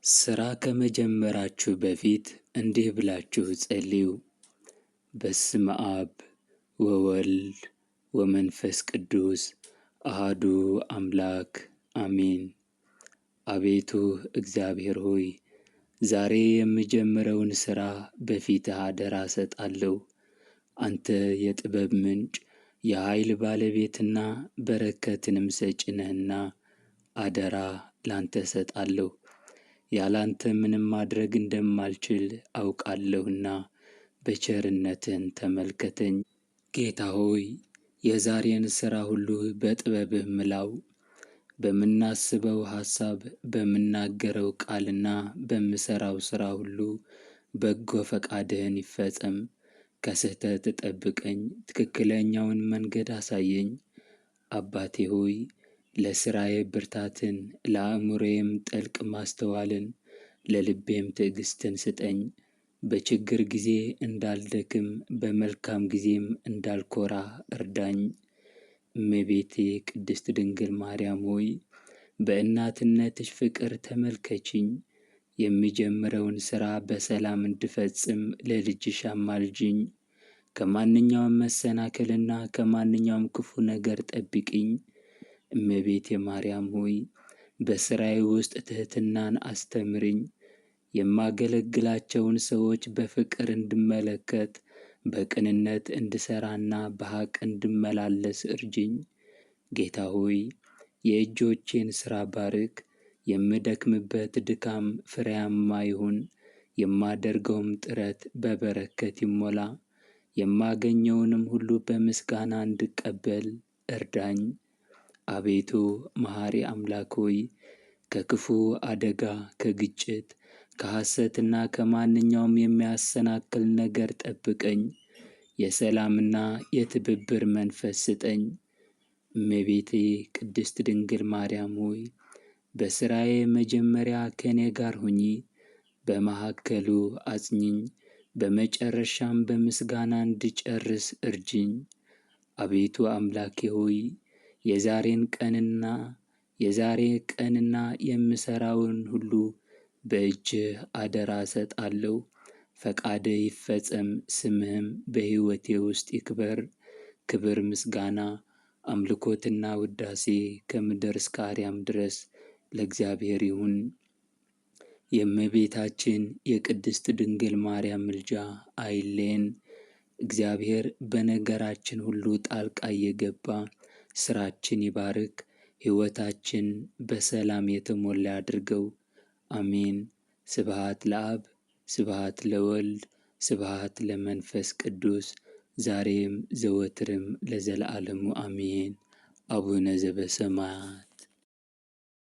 ሥራ ከመጀመራችሁ በፊት እንዲህ ብላችሁ ጸልዩ። በስመ አብ ወወልድ ወመንፈስ ቅዱስ አሃዱ አምላክ አሜን። አቤቱ እግዚአብሔር ሆይ፣ ዛሬ የምጀምረውን ሥራ በፊትህ አደራ እሰጣለሁ። አንተ የጥበብ ምንጭ፣ የኃይል ባለቤትና በረከትንም ሰጪ ነህና አደራ ላንተ እሰጣለሁ። ያላንተ ምንም ማድረግ እንደማልችል አውቃለሁና በቸርነትህን ተመልከተኝ። ጌታ ሆይ፣ የዛሬን ሥራ ሁሉ በጥበብህ ምላው። በምናስበው ሐሳብ፣ በምናገረው ቃልና በምሠራው ሥራ ሁሉ በጎ ፈቃድህን ይፈጸም። ከስህተት ጠብቀኝ፣ ትክክለኛውን መንገድ አሳየኝ። አባቴ ሆይ፣ ለሥራዬ ብርታትን፣ ለአእምሮዬም ጥልቅ ማስተዋልን፣ ለልቤም ትዕግስትን ስጠኝ። በችግር ጊዜ እንዳልደክም፣ በመልካም ጊዜም እንዳልኮራ እርዳኝ። እመቤቴ ቅድስት ድንግል ማርያም ሆይ፣ በእናትነትሽ ፍቅር ተመልከቺኝ። የሚጀምረውን ሥራ በሰላም እንድፈጽም ለልጅሽ አማልጅኝ። ከማንኛውም መሰናክልና ከማንኛውም ክፉ ነገር ጠብቂኝ። እመቤቴ ማርያም ሆይ፣ በሥራዬ ውስጥ ትሕትናን አስተምሪኝ። የማገለግላቸውን ሰዎች በፍቅር እንድመለከት፣ በቅንነት እንድሠራና በሐቅ እንድመላለስ እርጂኝ። ጌታ ሆይ፣ የእጆቼን ሥራ ባርክ። የምደክምበት ድካም ፍሬያማ ይሁን፣ የማደርገውም ጥረት በበረከት ይሞላ። የማገኘውንም ሁሉ በምስጋና እንድቀበል እርዳኝ። አቤቱ መሐሪ አምላክ ሆይ፣ ከክፉ አደጋ፣ ከግጭት፣ ከሐሰትና ከማንኛውም የሚያሰናክል ነገር ጠብቀኝ። የሰላምና የትብብር መንፈስ ስጠኝ። እመቤቴ ቅድስት ድንግል ማርያም ሆይ፣ በሥራዬ መጀመሪያ ከእኔ ጋር ሁኚ፣ በመካከሉ አጽኚኝ፣ በመጨረሻም በምስጋና እንድጨርስ እርጂኝ። አቤቱ አምላኬ ሆይ፣ የዛሬን ቀንና የዛሬ ቀንና የምሠራውን ሁሉ በእጅህ አደራ እሰጣለሁ። ፈቃድህ ይፈጸም፣ ስምህም በሕይወቴ ውስጥ ይክበር። ክብር፣ ምስጋና፣ አምልኮትና ውዳሴ ከምድር እስከ አርያም ድረስ ለእግዚአብሔር ይሁን። የእመቤታችን የቅድስት ድንግል ማርያም ምልጃ አይለየን። እግዚአብሔር በነገራችን ሁሉ ጣልቃ እየገባ ሥራችን ይባርክ፣ ሕይወታችን በሰላም የተሞላ ያድርገው። አሜን። ስብሐት ለአብ፣ ስብሐት ለወልድ፣ ስብሐት ለመንፈስ ቅዱስ፣ ዛሬም ዘወትርም ለዘለዓለሙ አሜን። አቡነ ዘበሰማያት።